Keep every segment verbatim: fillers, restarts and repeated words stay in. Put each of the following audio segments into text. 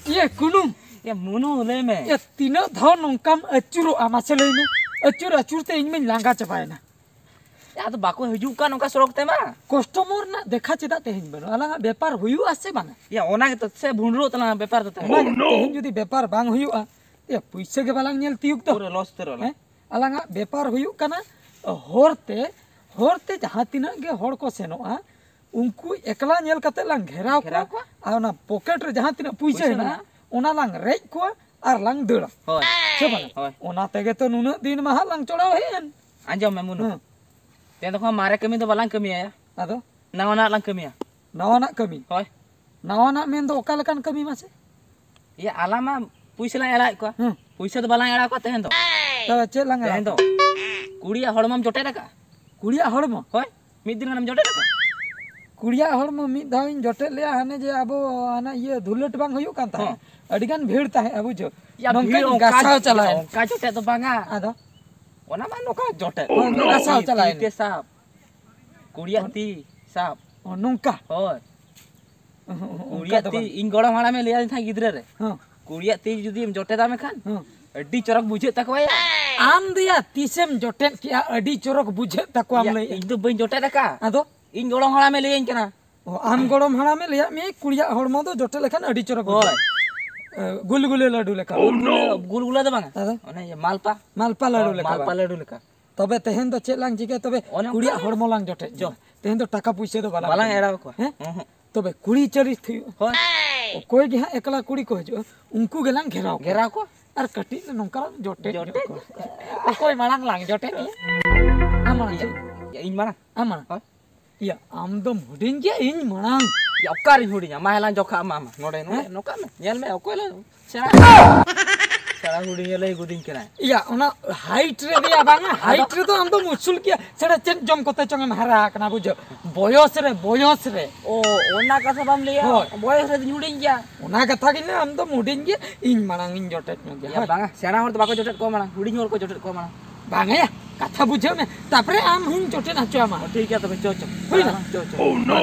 ᱤᱭᱟᱹ ᱠᱩᱱᱩ, ᱮ ᱢᱩᱱᱩ, ᱞᱟᱹᱭ ᱢᱮ᱾ ᱮ, ᱛᱤᱱᱟᱹᱜ ᱫᱷᱟᱣ ᱱᱚᱝᱠᱟᱢ ᱟᱹᱪᱩᱨᱚᱜᱼᱟ, ᱢᱟᱥᱮ ᱞᱟᱹᱭ ᱢᱮ? ᱟᱹᱪᱩᱨ ᱟᱹᱪᱩᱨ ᱛᱮ ᱤᱧ ᱢᱟᱧ ᱞᱟᱸᱜᱟ ᱪᱟᱵᱟᱭᱮᱱᱟ᱾ ᱮ, ᱟᱫᱚ ᱵᱟᱠᱚ ᱦᱤᱡᱩᱜ ᱠᱟᱱ ᱚᱱᱠᱟ ᱥᱚᱲᱚᱠ ᱛᱮᱢᱟ᱾ ᱠᱚᱥᱴᱚᱢᱚᱨ ᱨᱮᱱᱟᱜ ᱫᱮᱠᱷᱟ ᱪᱮᱫᱟᱜ ᱛᱮᱦᱮᱧ ᱵᱟᱹᱱᱩᱜᱼᱟ? ᱟᱞᱟᱝᱟᱜ ᱵᱮᱯᱟᱨ ᱦᱩᱭᱩᱜᱼᱟ ᱥᱮ ᱵᱟᱝᱟ? ᱮ, ᱚᱱᱟ ᱜᱮᱛᱚ ᱥᱮ ᱵᱷᱩᱸᱰᱨᱩᱜ ᱛᱟᱞᱟᱝᱟ ᱵᱮᱯᱟᱨ ᱫᱚ ᱛᱟᱦᱮᱸ᱾ ᱚᱱᱟ ᱜᱮ, ᱛᱮᱦᱮᱧ ᱡᱩᱫᱤ ᱵᱮᱯᱟᱨ ᱵᱟᱝ ᱦᱩᱭᱩᱜᱼᱟ, ᱮ, ᱯᱩᱭᱥᱟᱹ ᱜᱮ ᱵᱟᱞᱟᱝ ᱧᱮᱞ ᱛᱤᱭᱳᱜ ᱫᱚ᱾ ᱯᱩᱨᱟᱹ ᱞᱚᱥ ᱩᱛᱟᱹᱨᱚᱜ ᱟᱞᱟᱝ᱾ ᱦᱮᱸ? ᱟᱞᱟᱝᱟᱜ ᱵᱮᱯᱟᱨ ᱦᱩᱭᱩᱜ ᱠᱟᱱᱟ, ᱦᱚᱨᱛᱮ, ᱦᱚᱨᱛᱮ ᱡᱟᱦᱟᱸ ᱛᱤᱱᱟᱹᱜ ᱜᱮ ᱦᱚᱲ ᱠᱚ ᱥᱮᱱᱚᱜᱼᱟ, ᱩᱱᱠᱩ ᱮᱠᱞᱟ ᱧᱮᱞ ᱠᱟᱛᱮ ᱞᱟᱝ ᱜᱷᱮᱨᱟᱣ ᱜᱷᱮᱨᱟᱣ ᱠᱚᱣᱟ, ᱠᱚᱣᱟ? ᱟᱨ ᱚᱱᱟ ᱯᱚᱠᱮᱴ ᱨᱮ ᱡᱟᱦᱟᱸ ᱛᱤᱱᱟᱹᱜ ᱯᱩᱭᱥᱟᱹ ᱯᱩᱭᱥᱟᱹ ᱦᱮᱱᱟᱜᱼᱟ, ᱢᱮᱱᱟᱜᱼᱟ? ᱚᱱᱟ ᱞᱟᱝ ᱨᱮᱡ ᱠᱚᱣᱟ ᱟᱨ ᱞᱟᱝ ᱫᱟᱹᱲᱟ᱾ ᱦᱳᱭ᱾ ᱥᱮ ᱵᱟᱝᱟ? ᱦᱳᱭ᱾ ᱚᱱᱟ ᱛᱮᱜᱮ ᱛᱚ ᱱᱩᱱᱟᱹᱜ ᱫᱤᱱ ᱢᱟᱦᱟᱜ ᱞᱟᱝ ᱪᱚᱲᱟᱣ ᱦᱮᱡ ᱮᱱ᱾ ᱟᱸᱡᱚᱢ ᱢᱮ, ᱢᱩᱱᱩ᱾ ᱦᱮᱸ᱾ ᱛᱮᱦᱮᱧ ᱫᱚ ᱠᱷᱚᱱ ᱢᱟᱨᱮ ᱠᱟᱹᱢᱤ ᱫᱚ ᱵᱟᱞᱟᱝ ᱠᱟᱹᱢᱤᱭᱟ᱾ ᱟᱫᱚ? ᱱᱟᱣᱟᱱᱟᱜ ᱞᱟᱝ ᱠᱟᱹᱢᱤᱭᱟ᱾ ᱱᱟᱣᱟᱱᱟᱜ ᱠᱟᱹᱢᱤ? ᱦᱳᱭ᱾ ᱱᱟᱣᱟᱱᱟᱜ ᱢᱮᱱ ᱫᱚ ᱚᱠᱟ ᱞᱮᱠᱟᱱ ᱠᱟᱹᱢᱤ ᱢᱟᱥᱮ? ᱤᱭᱟᱹ, ᱟᱞᱟᱝ ᱢᱟ ᱯᱩᱭᱥᱟᱹ ᱞᱟᱝ ᱮᱲᱟᱣᱮᱫ ᱠᱚᱣᱟ᱾ ᱦᱮᱸ᱾ ᱯᱩᱭᱥᱟᱹ ᱫᱚ ᱵᱟᱞᱟᱝ ᱮᱲᱟᱣ ᱠᱚᱣᱟ ᱛᱮᱦᱮᱧ ᱫᱚ᱾ ᱛᱚᱵᱮ ᱪᱮᱫ ᱞᱟᱝ ᱮᱲᱟᱣ ᱛᱮᱦᱮᱧ ᱫᱚ ᱠᱚᱣᱟ? ᱠᱩᱲᱤᱭᱟᱜ ᱦᱚᱲᱢᱚᱢ ᱡᱚᱴᱮᱫ ᱟᱠᱟᱫᱼᱟ? ᱠᱩᱲᱤᱭᱟᱜ ᱦᱚᱲᱢᱚ? ᱦᱳᱭ, ᱢᱤᱫ ᱫᱤᱱ ᱜᱟᱱᱮᱢ ᱡᱚᱴᱮᱫ ᱟᱠᱟᱫᱼᱟ? ᱠᱩᱲᱤᱭᱟᱜ ᱦᱚᱲᱢᱚ ᱢᱤᱫ ᱫᱷᱟᱣ ᱤᱧ ᱡᱚᱴᱮᱫ ᱞᱮᱜᱼᱟ, ᱦᱟᱱᱮ ᱡᱮ ᱟᱵᱚ ᱦᱟᱱᱟ ᱤᱭᱟᱹ ᱫᱷᱩᱞᱟᱹᱴ ᱵᱟᱝ ᱦᱩᱭᱩᱜ ᱠᱟᱱ ᱛᱟᱦᱮᱸᱫ? ᱦᱚᱸ᱾ ᱟᱹᱰᱤ ᱜᱟᱱ ᱵᱷᱤᱲ ᱛᱟᱦᱮᱸᱫ, ᱵᱩᱡᱷᱟᱹᱣ? ᱭᱟ, ᱱᱚᱝᱠᱟᱧ ᱵᱷᱤᱲ ᱚᱱᱠᱟ, ᱜᱟᱥᱟᱣ ᱪᱟᱞᱟᱣᱮᱱ᱾ ᱚᱱᱠᱟ ᱡᱚᱴᱮᱫ ᱫᱚ ᱵᱟᱝᱟ᱾ ᱟᱫᱚ? ᱚᱱᱟ ᱢᱟ ᱱᱚᱝᱠᱟ ᱡᱚᱴᱮᱫ᱾ ᱦᱳᱭ, ᱜᱟᱥᱟᱣ ᱛᱤ, ᱪᱟᱞᱟᱣᱮᱱ᱾ ᱛᱤ ᱛᱮ ᱥᱟᱵ᱾ ᱠᱩᱲᱤᱭᱟᱜ ᱛᱤ ᱥᱟᱵ᱾ ᱚ, ᱱᱚᱝᱠᱟ? ᱦᱳᱭ᱾ ᱚ, ᱚ, ᱚᱱᱠᱟ ᱠᱩᱲᱤᱭᱟᱜ ᱫᱚ ᱛᱤ, ᱵᱟᱝ᱾ ᱤᱧ ᱜᱚᱲᱚᱢ ᱦᱟᱲᱟᱢᱮ ᱞᱟᱹᱭᱟᱫᱤᱧ ᱛᱟᱦᱮᱸᱫ ᱜᱤᱫᱽᱨᱟᱹ ᱨᱮ᱾ ᱦᱮᱸ᱾ ᱠᱩᱲᱤᱭᱟᱜ ᱛᱤ ᱡᱩᱫᱤᱢ ᱡᱚᱴᱮᱫᱟ ᱢᱮᱠᱷᱟᱱ, ᱦᱮᱸ᱾ ᱟᱹᱰᱤ ᱪᱚᱨᱚᱠ ᱵᱩᱡᱷᱟᱹᱜ ᱛᱟᱠᱚᱣᱟ ᱭᱟ᱾ ᱟᱢ ᱫᱚᱭᱟ ᱛᱤᱥᱮᱢ ᱡᱚᱴᱮᱫ ᱠᱮᱜᱼᱟ? ᱟᱹᱰᱤ ᱪᱚᱨᱚᱠ ᱵᱩᱡᱷᱟᱹᱜ ᱛᱟᱠᱚᱣᱟᱢ ᱭᱟ, ᱞᱟᱹᱭᱮᱜᱼᱟ᱾ ᱤᱧ ᱫᱚ ᱵᱟᱹᱧ ᱡᱚᱴᱮᱫ ᱟᱠᱟᱫᱼᱟ᱾ ᱟᱫᱚ? ᱤᱧ ᱜᱚᱲᱚᱢ ᱦᱟᱲᱟᱢᱮ ᱞᱟᱹᱭᱟᱹᱧ ᱠᱟᱱᱟ᱾ ᱚ, ᱟᱢ ᱜᱚᱲᱚᱢ ᱦᱟᱲᱟᱢᱮ ᱞᱟᱹᱭᱟᱫ ᱢᱮᱭᱟ ᱠᱩᱲᱤᱭᱟᱜ ᱦᱚᱲᱢᱚ ᱫᱚ ᱡᱚᱴᱮᱫ ᱞᱮᱠᱷᱟᱱ ᱟᱹᱰᱤ ᱪᱚᱨᱚᱠ ᱦᱳᱭ᱾ ᱵᱩᱡᱷᱟᱹᱜᱼᱟ᱾ ᱮ, ᱜᱩᱞᱜᱩᱞᱟᱹ ᱞᱟᱹᱰᱩ ᱞᱮᱠᱟ᱾ ᱜᱩᱞᱜᱩᱞᱟᱹ, ᱜᱩᱞᱜᱩᱞᱟᱹ ᱫᱚ ᱵᱟᱝᱟ᱾ ᱟᱫᱚ? ᱚᱱᱮ ᱤᱭᱟᱹ ᱢᱟᱞᱯᱟ᱾ ᱢᱟᱞᱯᱟ ᱞᱟᱹᱰᱩ ᱦᱳᱭ, ᱞᱮᱠᱟ ᱢᱟᱞᱯᱟ ᱵᱟᱝ? ᱞᱟᱹᱰᱩ ᱞᱮᱠᱟ᱾ ᱛᱚᱵᱮ ᱛᱮᱦᱮᱧ ᱫᱚ ᱪᱮᱫ ᱞᱟᱝ ᱪᱤᱠᱟᱹᱭᱟ? ᱛᱚᱵᱮ ᱚᱱᱮ ᱚᱱᱠᱟ ᱠᱩᱲᱤᱭᱟᱜ ᱜᱮ᱾ ᱦᱚᱲᱢᱚ ᱞᱟᱝ ᱡᱚᱴᱮᱫ ᱡᱚ᱾ ᱡᱚᱝᱟ᱾ ᱛᱮᱦᱮᱧ ᱫᱚ ᱴᱟᱠᱟ ᱯᱩᱭᱥᱟᱹ ᱫᱚ ᱵᱟᱞᱟᱝ ᱵᱟᱞᱟᱝ ᱮᱢᱟ᱾ ᱮᱲᱟᱣ ᱠᱚᱣᱟ᱾ ᱦᱮᱸ? ᱦᱩᱸ, ᱦᱩᱸ᱾ ᱛᱚᱵᱮ ᱠᱩᱲᱤ ᱪᱟᱹᱨᱤᱥ ᱦᱩᱭᱩᱜᱼᱟ᱾ ᱦᱳᱭ᱾ ᱚᱠᱚᱭ ᱜᱮ ᱦᱟᱸᱜ ᱮᱠᱞᱟ ᱠᱩᱲᱤ ᱠᱚ ᱦᱤᱡᱩᱜᱼᱟ, ᱩᱱᱠᱩ ᱜᱮᱞᱟᱝ ᱜᱷᱮᱨᱟᱣ ᱠᱚᱣᱟ᱾ ᱜᱷᱮᱨᱟᱣ ᱠᱚᱣᱟ᱾ ᱟᱨ ᱠᱟᱹᱴᱤᱡ ᱞᱮ ᱱᱚᱝᱠᱟ ᱞᱟᱝ ᱡᱚᱴᱮᱫ ᱧᱚᱜ ᱡᱚᱴᱮᱫ? ᱠᱚᱣᱟ᱾ ᱚᱠᱚᱭ ᱢᱟᱲᱟᱝ ᱞᱟᱝ ᱡᱚᱴᱮᱫ ᱮᱭᱟ? ᱟᱢ ᱢᱟᱲᱟᱝ ᱤᱧ, ᱪᱮᱫ? ᱤᱧ ᱢᱟᱲᱟᱝ? ᱟᱢ ᱢᱟᱲᱟᱝ᱾ ᱦᱳᱭ᱾ ᱤᱭᱟᱹ, ᱟᱢ ᱫᱚᱢ ᱦᱩᱰᱤᱧ ᱜᱮᱭᱟ, ᱤᱧ ᱢᱟᱲᱟᱝ᱾ ᱭᱟ, ᱚᱠᱟᱨᱤᱧ ᱦᱩᱰᱤᱧᱟ? ᱢᱟ, ᱦᱮᱞᱟᱝ ᱡᱚᱠᱷᱟᱜ ᱢᱟ, ᱢᱟ᱾ ᱱᱚᱰᱮ, ᱱᱚᱰᱮ, ᱦᱮᱸ? ᱱᱚᱝᱠᱟ ᱢᱮ᱾ ᱧᱮᱞ ᱢᱮ, ᱚᱠᱚᱭ ᱞᱮ ᱥᱮᱬᱟ? ᱥᱮᱬᱟ ᱦᱩᱰᱤᱧ ᱮ ᱞᱟᱹᱭ ᱜᱚᱫᱤᱧ ᱠᱟᱱᱟᱭ᱾ ᱤᱭᱟᱹ, ᱚᱱᱟ ᱦᱟᱭᱤᱴ ᱨᱮ ᱜᱮᱭᱟ ᱵᱟᱝᱟ? ᱟᱫᱚ? ᱦᱟᱭᱤᱴ ᱨᱮᱫᱚ ᱟᱢ ᱫᱚᱢ ᱩᱥᱩᱞ ᱜᱮᱭᱟ᱾ ᱥᱮᱬᱟ ᱪᱮᱫ ᱡᱚᱢ ᱠᱚᱛᱮ ᱪᱚᱝ ᱮᱢ ᱦᱟᱨᱟ ᱟᱠᱟᱱᱟ, ᱵᱩᱡᱷᱟᱹᱣ? ᱵᱚᱭᱚᱥ ᱨᱮ, ᱵᱚᱭᱚᱥ ᱨᱮ᱾ ᱚ, ᱚᱱᱟ ᱠᱟᱛᱷᱟ ᱵᱟᱢ ᱞᱟᱹᱭᱟ? ᱦᱳᱭ᱾ ᱵᱚᱭᱚᱥ ᱨᱮᱫᱚᱧ ᱦᱩᱰᱤᱧ ᱜᱮᱭᱟ᱾ ᱚᱱᱟ ᱠᱟᱛᱷᱟ ᱜᱤᱧ ᱞᱟᱹᱭᱟ, ᱟᱢ ᱫᱚᱢ ᱦᱩᱰᱤᱧ ᱜᱮᱭᱟ, ᱤᱧ ᱢᱟᱲᱟᱝ ᱤᱧ ᱡᱚᱴᱮᱫ ᱧᱚᱜ ᱜᱮᱭᱟ᱾ ᱭᱟ, ᱦᱳᱭ᱾ ᱵᱟᱝᱟ, ᱥᱮᱬᱟ ᱦᱚᱲ ᱫᱚ ᱵᱟᱠᱚ ᱡᱚᱴᱮᱫ ᱠᱚᱣᱟ ᱢᱟᱲᱟᱝ, ᱦᱩᱰᱤᱧ ᱦᱚᱲ ᱠᱚ ᱡᱚᱴᱮᱫ ᱠᱚᱣᱟ ᱢᱟᱲᱟᱝ᱾ ᱵᱟᱝ ᱭᱟ, ᱠᱟᱛᱷᱟ ᱵᱩᱡᱷᱟᱹᱣ ᱢᱮ, ᱛᱟᱯᱚᱨᱮ ᱟᱢ ᱦᱚᱧ ᱡᱚᱴᱮᱫ ᱦᱚᱪᱚ ᱟᱢᱟ᱾ ᱚ, ᱴᱷᱤᱠ ᱜᱮᱭᱟ ᱛᱚᱵᱮ, ᱪᱚ, ᱪᱚ᱾ ᱦᱩᱭᱱᱟ? ᱪᱚ, ᱪᱚ᱾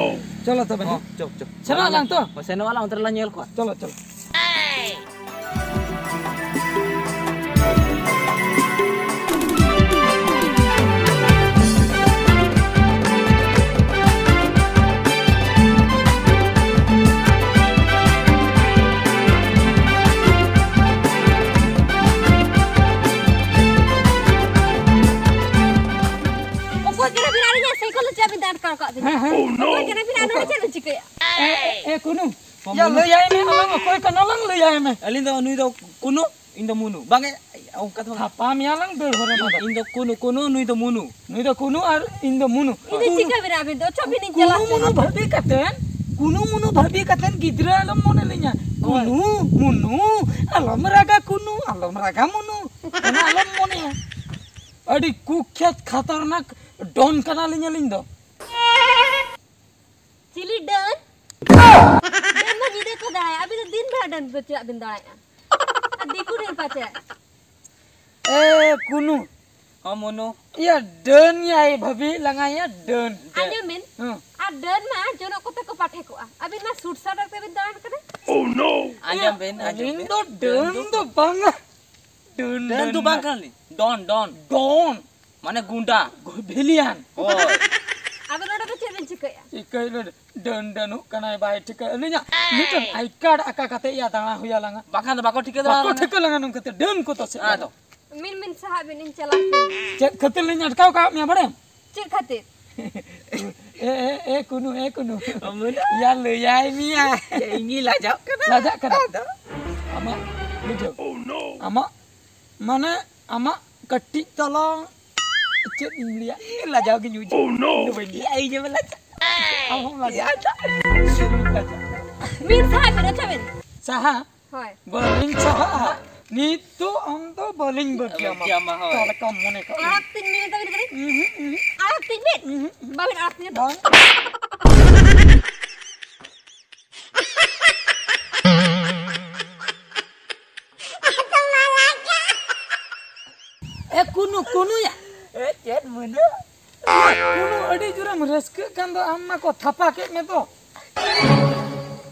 ᱪᱚᱞᱚ ᱛᱚᱵᱮ, ᱦᱮᱸ᱾ ᱦᱚᱸ, ᱪᱚ, ᱪᱚ᱾ ᱥᱮᱱᱚᱜ ᱟᱞᱟᱝ ᱛᱚ? ᱦᱳᱭ, ᱥᱮᱱᱚᱜ ᱟᱞᱟᱝ, ᱚᱱᱛᱮ ᱨᱮᱞᱟᱝ ᱧᱮᱞ ᱠᱚᱣᱟ᱾ ᱪᱚᱞᱚ, ᱪᱚᱞᱚ᱾ ᱚᱠᱚᱭ ᱠᱟᱱᱟ ᱵᱤᱱ? ᱟᱹᱞᱤᱧᱟᱜ ᱥᱟᱭᱠᱮᱞ ᱫᱚ ᱪᱮᱫ ᱵᱤᱱ ᱫᱟᱹᱲ ᱠᱟᱜ ᱠᱟᱜ ᱵᱤᱱ? ᱦᱮᱸ, ᱦᱮᱸ᱾ ᱚᱠᱚᱭ ᱠᱟᱱᱟ ᱵᱤᱱ? ᱟᱨ ᱱᱚᱰᱮ ᱪᱮᱫ ᱵᱤᱱ ᱪᱤᱠᱟᱹᱭᱟ? ᱮ, ᱮ, ᱠᱩᱱᱩ᱾ ᱭᱟ, ᱞᱟᱹᱭᱟᱭ ᱢᱮ ᱟᱞᱟᱝ ᱚᱠᱚᱭ ᱠᱟᱱᱟᱞᱟᱝ, ᱞᱟᱹᱭᱟᱭ ᱢᱮ᱾ ᱟᱹᱞᱤᱧ ᱫᱚ, ᱱᱩᱭ ᱫᱚ ᱠᱩᱱᱩ, ᱤᱧ ᱫᱚ ᱢᱩᱱᱩ᱾ ᱵᱟᱝ ᱮ, ᱚᱱᱠᱟ ᱫᱚ ᱵᱟᱝ᱾ ᱛᱷᱟᱯᱟ ᱢᱮᱭᱟᱞᱟᱝ ᱫᱟᱹᱲ ᱦᱚᱨᱮ ᱢᱟ᱾ ᱤᱧ ᱫᱚ ᱠᱩᱱᱩ, ᱠᱩᱱᱩ, ᱱᱩᱭ ᱫᱚ ᱢᱩᱱᱩ᱾ ᱱᱩᱭ ᱫᱚ ᱠᱩᱱᱩ ᱟᱨ ᱤᱧ ᱫᱚ ᱢᱩᱱᱩ᱾ ᱤᱧ ᱫᱚ ᱠᱩᱱᱩ᱾ ᱪᱤᱠᱟᱹ ᱵᱮᱱᱟ ᱟᱹᱵᱤᱱ ᱫᱚ? ᱪᱚ ᱵᱤᱱ ᱤᱧ ᱠᱩᱱᱩ ᱪᱟᱞᱟᱜ ᱢᱩᱱᱩ ᱠᱟᱱᱟ᱾ ᱵᱷᱟᱹᱵᱤ ᱠᱟᱛᱮᱱ, ᱠᱩᱱᱩ ᱢᱩᱱᱩ ᱵᱷᱟᱹᱵᱤ ᱠᱟᱛᱮᱱ ᱜᱤᱫᱽᱨᱟᱹ ᱟᱞᱚᱢ ᱢᱚᱱᱮ ᱞᱤᱧᱟ᱾ ᱦᱳᱭ᱾ ᱠᱩᱱᱩ, ᱢᱩᱱᱩ, ᱟᱞᱚᱢ ᱨᱟᱜᱟ ᱠᱩᱱᱩ, ᱟᱞᱚᱢ ᱨᱟᱜᱟ ᱢᱩᱱᱩ᱾ ᱚᱱᱟ ᱟᱞᱚᱢ ᱢᱚᱱᱮᱭᱟ᱾ ᱟᱹᱰᱤ ᱠᱩᱠᱷᱭᱟᱛ ᱠᱷᱟᱛᱟᱨᱱᱟᱠ ᱰᱚᱱ ᱠᱟᱱᱟᱞᱤᱧ ᱟᱹᱞᱤᱧ ᱫᱚ᱾ ᱪᱤᱞᱤ ᱰᱟᱹᱱ? ᱰᱟᱹᱱ ᱢᱟ ᱧᱤᱫᱟᱹ ᱠᱚ ᱫᱟᱬᱟᱭᱟ᱾ ᱟᱹᱵᱤᱱ ᱫᱚ ᱫᱤᱱ ᱵᱮᱲᱟ ᱰᱟᱹᱱ ᱫᱚ ᱪᱮᱫᱟᱜ ᱵᱤᱱ ᱫᱟᱬᱟᱭᱟ? ᱟᱨ ᱫᱤᱠᱩ ᱰᱟᱹᱱ ᱯᱟᱪᱮ? ᱮ, ᱠᱩᱱᱩ᱾ ᱦᱚᱸ, ᱢᱩᱱᱩ᱾ ᱤᱭᱟᱹ, ᱰᱟᱹᱱ ᱭᱟᱭ ᱵᱷᱟᱹᱵᱤ, ᱞᱟᱝᱟᱭᱟ ᱰᱟᱹᱱ, ᱰᱟᱹᱱ᱾ ᱟᱸᱡᱚᱢ ᱵᱤᱱ᱾ ᱦᱮᱸ᱾ ᱟᱨ ᱰᱟᱹᱱ ᱢᱟ ᱡᱚᱱᱚᱜ ᱠᱚᱛᱮ ᱠᱚ ᱯᱟᱴᱷᱮ ᱠᱚᱜᱼᱟ᱾ ᱟᱹᱵᱤᱱ ᱢᱟ ᱥᱩᱴ ᱥᱟᱴ ᱠᱟᱛᱮ ᱵᱤᱱ ᱫᱟᱬᱟᱱ ᱠᱟᱱᱟ᱾ ᱟᱸᱡᱚᱢ ᱵᱤᱱ, ᱟᱸᱡᱚᱢ ᱟᱹᱞᱤᱧ ᱵᱤᱱ᱾ ᱫᱚ ᱰᱟᱹᱱ ᱫᱚ ᱵᱟᱝᱟ᱾ ᱰᱟᱹᱱ, ᱰᱟᱹᱱ ᱰᱟᱹᱱ ᱫᱚ ᱵᱟᱝ ᱰᱟᱹᱱ᱾ ᱠᱟᱱᱟᱞᱤᱧ᱾ ᱰᱚᱱ, ᱰᱚᱱ᱾ ᱰᱚᱱ᱾ ᱢᱟᱱᱮ ᱜᱩᱸᱰᱟ᱾ ᱜᱚ-, ᱵᱷᱤᱞᱤᱭᱟᱱ᱾ ᱦᱳᱭ᱾ ᱟᱫᱚ ᱱᱚᱰᱮ ᱫᱚ ᱪᱮᱫ ᱵᱮᱱ ᱪᱤᱠᱟᱹᱭᱟ? ᱪᱤᱠᱟᱹᱭ ᱱᱚᱰᱮ? ᱰᱟᱹᱱ ᱰᱟᱹᱱᱩᱜ ᱠᱟᱱᱟᱭ, ᱵᱟᱭ ᱴᱷᱤᱠᱟᱹ᱾ ᱟᱹᱞᱤᱧᱟᱜ ᱢᱤᱫᱴᱮᱱ ᱟᱭ ᱠᱟᱨᱰ ᱟᱠᱟ ᱠᱟᱛᱮ ᱭᱟ ᱫᱟᱬᱟ ᱦᱩᱭ ᱟᱞᱟᱝᱟ᱾ ᱵᱟᱠᱷᱟᱱ ᱫᱚ ᱵᱟᱠᱚ ᱴᱷᱤᱠᱟᱹ ᱫᱟᱲᱮ ᱵᱟᱠᱚ ᱟᱞᱟᱝᱟ᱾ ᱴᱷᱤᱠᱟᱹ ᱞᱟᱝᱟ ᱱᱚᱝᱠᱟᱛᱮ ᱰᱟᱹᱱ ᱠᱚ ᱛᱟᱥᱮ᱾ ᱟᱫᱚ᱾ ᱢᱤᱱ ᱢᱤᱱ ᱥᱟᱦᱟᱜ ᱵᱤᱱ, ᱤᱧ ᱪᱟᱞᱟᱜ ᱠᱟᱱᱟ᱾ ᱪᱮᱫ ᱠᱷᱟᱹᱛᱤᱨ ᱞᱤᱧ ᱟᱴᱠᱟᱣ ᱠᱟᱜ ᱢᱮᱭᱟ ᱵᱟᱲᱟᱭᱟᱢ? ᱪᱮᱫ ᱠᱷᱟᱹᱛᱤᱨ? ᱮ, ᱮ, ᱮ, ᱠᱩᱱᱩ, ᱮ, ᱠᱩᱱᱩ᱾ ᱚᱢᱚᱱᱟ᱾ ᱭᱟ, ᱞᱟᱹᱭᱟᱭ ᱢᱮᱭᱟ᱾ ᱤᱧ ᱜᱤᱧ ᱞᱟᱡᱟᱜ ᱠᱟᱱᱟ᱾ ᱞᱟᱡᱟᱜ ᱠᱟᱱᱟ? ᱟᱫᱚ? ᱟᱢᱟᱜ, ᱵᱩᱡᱷᱟᱹᱣ? ᱟᱢᱟᱜ, ᱢᱟᱱᱮ, ᱟᱢᱟᱜ ᱠᱟᱹᱴᱤᱡ ᱛᱟᱞᱟᱝ, ᱪᱮᱫ ᱤᱧ ᱞᱟᱹᱭᱟ? ᱞᱟᱡᱟᱣ ᱜᱤᱧ ᱵᱩᱡᱷᱟᱹᱣᱟ᱾ ᱤᱧ ᱫᱚ ᱵᱟᱹᱧ ᱞᱟᱹᱭᱟ᱾ ᱤᱧ ᱦᱚᱸ ᱞᱟᱡᱟᱜ᱾ ᱟᱢ ᱦᱚᱸᱢ ᱞᱟᱡᱟᱜ᱾ ᱞᱟᱡᱟᱜ᱾ ᱢᱤᱫ ᱥᱟᱦᱟ ᱵᱮᱱ, ᱟᱪᱪᱷᱟ ᱵᱮᱱ᱾ ᱥᱟᱦᱟ? ᱦᱳᱭ᱾ ᱵᱟᱹᱞᱤᱧ ᱥᱟᱦᱟᱜᱼᱟ᱾ ᱱᱤᱛᱚᱜ ᱟᱢ ᱫᱚ ᱵᱟᱹᱞᱤᱧ ᱵᱟᱹᱜᱤᱭᱟᱢᱟ᱾ ᱵᱟᱹᱜᱤᱭᱟᱢᱟ, ᱦᱳᱭ᱾ ᱪᱮᱫ ᱞᱮᱠᱟᱢ ᱢᱚᱱᱮ ᱠᱟᱜ? ᱟᱲᱟᱜ ᱛᱤᱧ ᱢᱮᱱ ᱫᱟᱵᱤᱱ ᱠᱟᱹᱱᱟᱹᱧ? ᱩᱸᱦᱩᱸ, ᱩᱸᱦᱩᱸ᱾ ᱟᱲᱟᱜ ᱛᱤᱧ ᱵᱤᱱ᱾ ᱩᱸᱦᱩᱸ᱾ ᱵᱟᱵᱤᱱ ᱟᱲᱟᱜ ᱛᱤᱧᱟ ᱛᱚ? ᱵᱟᱝ᱾ ᱮ ᱠᱩᱱᱩ, ᱩᱱᱟᱹᱜ ᱟᱹᱰᱤ ᱡᱳᱨᱮᱢ ᱨᱟᱹᱥᱠᱟᱹᱜ ᱠᱟᱱ ᱫᱚ, ᱟᱢ ᱢᱟ ᱠᱚ ᱛᱷᱟᱯᱟ ᱠᱮᱫ ᱢᱮ ᱫᱚ᱾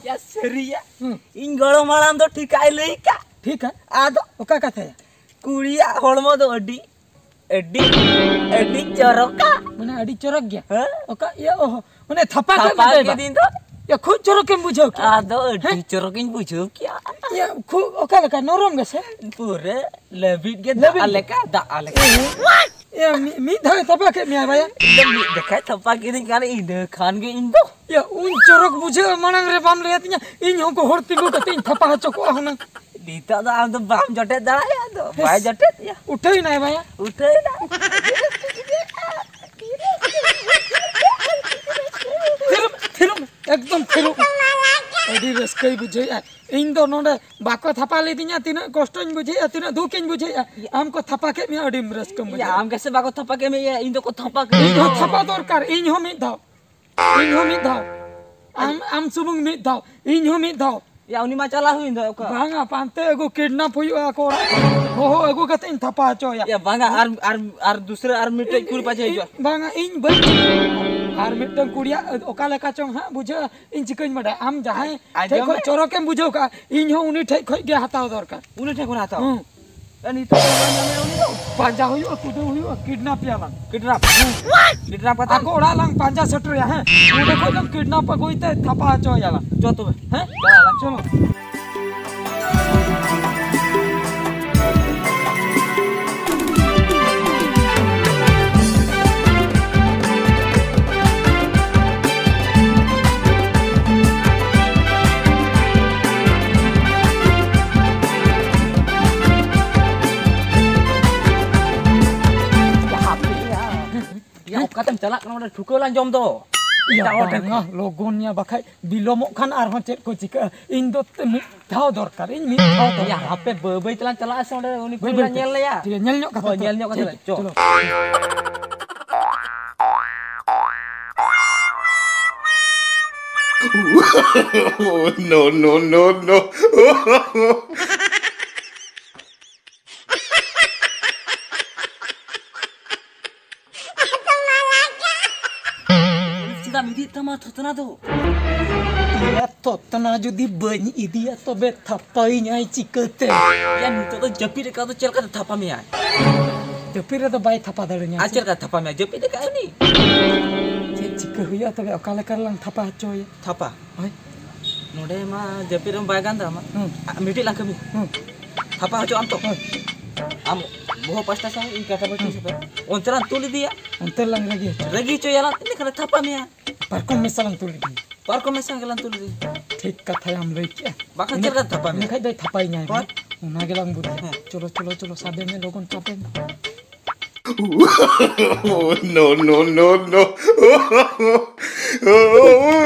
ᱭᱟ, ᱥᱟᱹᱨᱤᱭᱟ᱾ ᱦᱩᱸ᱾ ᱤᱧ ᱜᱚᱲᱚᱢ ᱦᱟᱲᱟᱢ ᱫᱚ ᱴᱷᱤᱠᱟᱭ ᱞᱟᱹᱭ ᱠᱟᱜ᱾ ᱴᱷᱤᱠᱟ? ᱟᱫᱚ ᱚᱠᱟ ᱠᱟᱛᱷᱟᱭᱟ? ᱠᱩᱲᱤᱭᱟᱜ ᱦᱚᱲᱢᱚ ᱫᱚ ᱟᱹᱰᱤ, ᱟᱹᱰᱤ, ᱟᱹᱰᱤ ᱪᱚᱨᱚᱠᱟ᱾ ᱢᱟᱱᱮ ᱟᱹᱰᱤ ᱪᱚᱨᱚᱠ ᱜᱮᱭᱟ᱾ ᱦᱮᱸ? ᱚᱠᱟ ᱤᱭᱟᱹ, ᱚᱦᱚ, ᱢᱟᱱᱮ ᱛᱷᱟᱯᱟ ᱠᱮᱫ ᱛᱷᱟᱯᱟ ᱢᱮ ᱫᱚ᱾ ᱠᱤᱫᱤᱧ ᱫᱚ᱾ ᱭᱟ, ᱠᱷᱩᱵ ᱪᱚᱨᱚᱠᱮᱢ ᱵᱩᱡᱷᱟᱹᱣ ᱠᱮᱫᱟ᱾ ᱟᱫᱚ ᱟᱹᱰᱤ ᱦᱮᱸ? ᱪᱚᱨᱚᱠᱤᱧ ᱵᱩᱡᱷᱟᱹᱣ ᱠᱮᱜᱼᱟ᱾ ᱭᱟ, ᱠᱷᱩᱵ ᱚᱠᱟ ᱞᱮᱠᱟ? ᱱᱚᱨᱚᱢ ᱜᱮᱥᱮ? ᱯᱩᱨᱟᱹ ᱞᱟᱹᱵᱤᱫ ᱜᱮ, ᱞᱟᱹᱵᱤᱫ ᱫᱟᱜ ᱜᱮ? ᱞᱮᱠᱟ, ᱫᱟᱜ ᱞᱮᱠᱟ᱾ ᱮ, ᱢᱤ-, ᱢᱤᱫ ᱫᱷᱟᱣ ᱛᱷᱟᱯᱟ ᱠᱮᱫ ᱢᱮᱭᱟ ᱵᱟᱭᱟ? ᱤᱧ ᱫᱚ ᱢᱤᱫ ᱡᱚᱠᱷᱟᱡ ᱛᱷᱟᱯᱟ ᱠᱤᱫᱤᱧ ᱠᱷᱟᱱ ᱤᱱᱟᱹ ᱠᱷᱟᱱ ᱜᱮ ᱤᱧ ᱫᱚ᱾ ᱭᱟ, ᱩᱱ ᱪᱚᱨᱚᱠ ᱵᱩᱡᱷᱟᱹᱜᱼᱟ, ᱢᱟᱲᱟᱝ ᱨᱮ ᱵᱟᱢ ᱞᱟᱹᱭ ᱟᱹᱫᱤᱧᱟ, ᱤᱧ ᱦᱚᱸ ᱜᱚᱦᱚᱲ ᱛᱤᱸᱜᱩ ᱠᱟᱛᱮ ᱤᱧ ᱛᱷᱟᱯᱟ ᱦᱚᱪᱚ ᱠᱚᱜᱼᱟ ᱦᱩᱱᱟᱹᱝ᱾ ᱱᱤᱛᱚᱜ ᱫᱚ ᱟᱢ ᱫᱚ ᱵᱟᱢ ᱡᱚᱴᱮᱫ ᱫᱟᱲᱮᱭᱟᱜᱼᱟ, ᱟᱫᱚ ᱵᱟᱭ ᱡᱚᱴᱮᱫ ᱭᱟ᱾ ᱩᱴᱷᱟᱹᱭ ᱱᱟᱭ ᱵᱟᱭᱟ᱾ ᱩᱴᱷᱟᱹᱭ ᱱᱟ᱾ ᱛᱷᱤᱨᱚᱜ ᱢᱮ, ᱛᱷᱤᱨᱚᱜ ᱢᱮ, ᱮᱠᱫᱚᱢ ᱛᱷᱤᱨᱚᱜ ᱢᱮ᱾ ᱟᱹᱰᱤ ᱨᱟᱹᱥᱠᱟᱹᱭ ᱵᱩᱡᱷᱟᱹᱣᱮᱫᱼᱟ᱾ ᱤᱧ ᱫᱚ ᱱᱚᱰᱮ ᱵᱟᱠᱚ ᱛᱷᱟᱯᱟ ᱞᱤᱫᱤᱧᱟ, ᱛᱤᱱᱟᱹᱜ ᱠᱚᱥᱴᱚᱧ ᱵᱩᱡᱷᱟᱹᱣᱮᱫᱼᱟ, ᱛᱤᱱᱟᱹᱜ ᱫᱩᱠᱤᱧ ᱵᱩᱡᱷᱟᱹᱣᱮᱫᱼᱟ᱾ ᱟᱢ ᱠᱚ ᱛᱷᱟᱯᱟ ᱠᱮᱫ ᱢᱮᱭᱟ, ᱟᱹᱰᱤ ᱨᱟᱹᱥᱠᱟᱹᱢ ᱭᱟ, ᱵᱩᱡᱷᱟᱹᱣᱟ᱾ ᱟᱢ ᱜᱮᱥᱮ ᱵᱟᱠᱚ ᱛᱷᱟᱯᱟ ᱠᱮᱫ ᱢᱮᱭᱟ, ᱤᱧ ᱫᱚᱠᱚ ᱛᱷᱟᱯᱟ ᱠᱮᱫ ᱤᱧ ᱦᱚᱸ ᱢᱮᱭᱟ᱾ ᱛᱷᱟᱯᱟ ᱫᱚᱨᱠᱟᱨ, ᱤᱧ ᱦᱚᱸ ᱢᱤᱫ ᱫᱷᱟᱣ, ᱤᱧ ᱦᱚᱸ ᱢᱤᱫ ᱫᱷᱟᱣ, ᱟᱢ, ᱟᱢ ᱥᱩᱢᱩᱝ ᱢᱤᱫ ᱫᱷᱟᱣ, ᱤᱧ ᱦᱚᱸ ᱢᱤᱫ ᱫᱷᱟᱣ᱾ ᱭᱟ, ᱩᱱᱤ ᱢᱟ ᱪᱟᱞᱟᱣ ᱦᱩᱭᱮᱱ ᱫᱚ, ᱚᱠᱟ? ᱵᱟᱝᱟ, ᱯᱟᱱᱛᱮ ᱟᱹᱜᱩ ᱠᱤᱰᱱᱟᱯ ᱦᱩᱭᱩᱜᱼᱟ ᱟᱠᱚ ᱚᱲᱟᱜ ᱠᱷᱚᱱ᱾ ᱦᱚᱦᱚ ᱟᱹᱜᱩ ᱠᱟᱛᱮ ᱤᱧ ᱛᱷᱟᱯᱟ ᱦᱚᱪᱚᱭᱟ᱾ ᱭᱟ, ᱵᱟᱝᱟ, ᱟᱨ, ᱟᱨ, ᱟᱨ ᱫᱩᱥᱨᱟᱹ ᱟᱨ ᱢᱤᱫᱴᱮᱡ ᱠᱩᱲᱤ ᱯᱟᱪᱮ ᱦᱤᱡᱩᱜᱼᱟ᱾ ᱵᱟᱝᱟ, ᱤᱧ ᱵᱟᱹᱧ᱾ ᱟᱨ ᱢᱤᱫᱴᱟᱝ ᱠᱩᱲᱤᱭᱟᱜ ᱚᱠᱟ ᱞᱮᱠᱟ ᱪᱚᱝ ᱦᱟᱸᱜ ᱵᱩᱡᱷᱟᱹᱜᱼᱟ, ᱤᱧ ᱪᱤᱠᱟᱹᱧ ᱵᱟᱰᱟᱭᱟ? ᱟᱢ ᱡᱟᱦᱟᱸᱭ ᱴᱷᱮᱡ ᱟᱸᱡᱚᱢ ᱠᱷᱚᱡ ᱢᱮ᱾ ᱪᱚᱨᱚᱠᱮᱢ ᱵᱩᱡᱷᱟᱹᱣ ᱠᱟᱜᱼᱟ, ᱤᱧ ᱦᱚᱸ ᱩᱱᱤ ᱴᱷᱮᱡ ᱠᱷᱚᱡ ᱜᱮ ᱦᱟᱛᱟᱣ ᱫᱚᱨᱠᱟᱨ᱾ ᱩᱱᱤ ᱴᱷᱮᱡ ᱠᱷᱚᱱ ᱦᱟᱛᱟᱣ? ᱦᱩᱸ᱾ ᱮ, ᱱᱤᱛᱚᱜ ᱫᱚ ᱵᱟᱝ ᱧᱟᱢᱮᱭᱟ ᱩᱱᱤ ᱫᱚ? ᱯᱟᱸᱡᱟ ᱦᱩᱭᱩᱜᱼᱟ, ᱠᱩᱫᱟᱹᱣ ᱦᱩᱭᱩᱜᱼᱟ, ᱠᱤᱰᱱᱟᱯ ᱮᱭᱟ ᱞᱟᱝ᱾ ᱠᱤᱰᱱᱟᱯ? ᱦᱩᱸ᱾ ᱠᱤᱰᱱᱟᱯ ᱠᱟᱛᱮ? ᱟᱠᱚ ᱚᱲᱟᱜ ᱞᱟᱝ ᱯᱟᱸᱡᱟ ᱥᱮᱴᱮᱨᱮᱭᱟ, ᱦᱮᱸ? ᱚᱸᱰᱮ ᱠᱷᱚᱡ ᱞᱟᱝ ᱠᱤᱰᱱᱟᱯ ᱟᱹᱜᱩᱭ ᱛᱮ ᱛᱷᱟᱯᱟ ᱦᱚᱪᱚᱭᱟᱞᱟᱝ᱾ ᱪᱚ ᱛᱚᱵᱮ᱾ ᱦᱮᱸ? ᱪᱟᱞᱟᱜ ᱟᱞᱟᱝ᱾ ᱪᱚᱞᱚ᱾ ᱭᱟ, ᱚᱠᱟᱛᱮᱢ ᱪᱟᱞᱟᱜ ᱠᱟᱱᱟ? ᱚᱸᱰᱮ ᱴᱷᱩᱠᱟᱹ ᱞᱟᱝ ᱡᱚᱢ ᱫᱚ᱾ ᱭᱟ, ᱮᱴᱟᱜ ᱦᱚᱲ ᱴᱷᱮᱱ ᱵᱟᱝᱟ, ᱠᱷᱚᱱ᱾ ᱞᱚᱜᱚᱱ ᱭᱟ, ᱵᱟᱠᱷᱟᱡ ᱵᱤᱞᱚᱢᱚᱜ ᱠᱷᱟᱱ ᱟᱨᱦᱚᱸ ᱪᱮᱫ ᱠᱚ ᱪᱤᱠᱟᱹᱜᱼᱟ? ᱤᱧ ᱫᱚ ᱛᱮ ᱢᱤᱫ ᱫᱷᱟᱣ ᱫᱚᱨᱠᱟᱨ, ᱤᱧ ᱢᱤᱫ ᱫᱷᱟᱣ ᱭᱟ, ᱫᱚᱨᱠᱟᱨ᱾ ᱦᱟᱯᱮ, ᱵᱟᱹᱭ ᱵᱟᱹᱭ ᱛᱮᱞᱟᱝ ᱪᱟᱞᱟᱜᱼᱟ ᱥᱮ, ᱚᱸᱰᱮ ᱩᱱᱤ ᱵᱟᱹᱭ ᱠᱩᱲᱤ ᱵᱟᱹᱭ ᱞᱟᱝ ᱛᱮ᱾ ᱧᱮᱞ ᱞᱮᱭᱟ᱾ ᱴᱷᱤᱠ ᱜᱮᱭᱟ, ᱧᱮᱞ ᱧᱚᱜ ᱠᱟᱛᱮ ᱦᱳᱭ, ᱞᱟᱝ ᱧᱮᱞ ᱧᱚᱜ ᱠᱟᱛᱮ ᱪᱟᱞᱟᱜᱼᱟ᱾ ᱞᱟᱝ, ᱪᱚ᱾ ᱪᱚᱞᱚ᱾ No, no, no, no. ᱫᱟᱢ ᱤᱫᱤᱭᱮᱫ ᱛᱟᱢᱟ ᱛᱷᱚᱛᱱᱟ ᱫᱚ? ᱮᱭᱟ, ᱛᱷᱚᱛᱱᱟ ᱡᱩᱫᱤ ᱵᱟᱹᱧ ᱤᱫᱤᱭᱟ, ᱛᱚᱵᱮ ᱛᱷᱟᱯᱟᱭᱤᱧᱟᱭ ᱪᱤᱠᱟᱹᱛᱮ? ᱭᱟ, ᱱᱤᱛᱚᱜ ᱫᱚ ᱡᱟᱹᱯᱤᱫ ᱟᱠᱟᱫ ᱫᱚ ᱪᱮᱫ ᱞᱮᱠᱟᱛᱮ ᱛᱷᱟᱯᱟ ᱢᱮᱭᱟᱭ? ᱡᱟᱹᱯᱤᱫ ᱨᱮᱫᱚ ᱵᱟᱭ ᱛᱷᱟᱯᱟ ᱫᱟᱲᱮᱧᱟ᱾ ᱟᱨ ᱪᱮᱫ ᱞᱮᱠᱟ ᱛᱷᱟᱯᱟ ᱢᱮᱭᱟ? ᱡᱟᱹᱯᱤᱫ ᱟᱠᱟᱫ ᱩᱱᱤ᱾ ᱪᱮᱫ ᱪᱤᱠᱟᱹ ᱦᱩᱭᱩᱜᱼᱟ ᱛᱚᱵᱮ? ᱚᱠᱟ ᱞᱮᱠᱟ ᱨᱮᱞᱟᱝ ᱛᱷᱟᱯᱟ ᱦᱚᱪᱚᱭᱟ? ᱛᱷᱟᱯᱟ? ᱦᱳᱭ᱾ ᱱᱚᱰᱮ ᱢᱟ ᱡᱟᱹᱯᱤᱫ ᱨᱮᱢ ᱵᱟᱭ ᱜᱟᱱ ᱫᱟ ᱟᱢᱟᱜ᱾ ᱦᱩᱸ᱾ ᱟᱨ ᱢᱤᱫᱴᱤᱡ ᱞᱟᱝ ᱠᱟᱹᱢᱤ᱾ ᱦᱩᱸ᱾ ᱛᱷᱟᱯᱟ ᱦᱚᱪᱚ ᱟᱢ ᱛᱚ? ᱦᱳᱭ᱾ ᱟᱢ ᱵᱚᱦᱚᱜ ᱯᱟᱥᱴᱟ ᱥᱮᱫ, ᱤᱧ ᱠᱟᱴᱟ ᱯᱟᱥᱴᱟ ᱦᱩᱸ᱾ ᱥᱮᱫ᱾ ᱚᱱᱛᱮ ᱞᱟᱝ ᱛᱩᱞ ᱤᱫᱤᱭᱟ᱾ ᱚᱱᱛᱮ ᱞᱟᱝ ᱨᱟᱹᱜᱤ ᱦᱚᱪᱚ᱾ ᱨᱟᱹᱜᱤ ᱦᱚᱪᱚᱭᱟᱞᱟᱝ, ᱤᱱᱟᱹ ᱠᱷᱟᱱ ᱞᱮ ᱛᱷᱟᱯᱟ ᱢᱮᱭᱟ᱾ ᱯᱟᱨᱠᱚᱢ ᱢᱮᱥᱟ ᱞᱟᱝ ᱛᱩᱞ ᱤᱫᱤᱭᱟ᱾ ᱯᱟᱨᱠᱚᱢ ᱢᱮᱥᱟ ᱜᱮᱞᱟᱝ ᱛᱩᱞ ᱤᱫᱤᱭᱟ᱾ ᱴᱷᱤᱠ ᱠᱟᱛᱷᱟᱭᱟᱢ ᱞᱟᱹᱭ ᱠᱮᱜᱼᱟ᱾ ᱵᱟᱠᱷᱟᱱ ᱤᱱᱟᱹ-, ᱪᱮᱫ ᱞᱮᱠᱟᱢ ᱛᱷᱟᱯᱟ ᱤᱱᱟᱹ ᱢᱮᱭᱟ? ᱠᱷᱟᱡ ᱫᱚᱭ ᱛᱷᱟᱯᱟᱭᱤᱧᱟᱭ ᱦᱳᱭ᱾ ᱵᱟᱝ? ᱚᱱᱟ ᱜᱮᱞᱟᱝ ᱵᱩᱫᱷᱤᱭᱟ᱾ ᱦᱮᱸ᱾ ᱪᱚᱞᱚ, ᱪᱚᱞᱚ, ᱪᱚᱞᱚ, ᱥᱟᱵᱮ ᱢᱮ ᱞᱚᱜᱚᱱ ᱪᱟᱯᱮ ᱢᱮ᱾ Oh, no, no, no, no.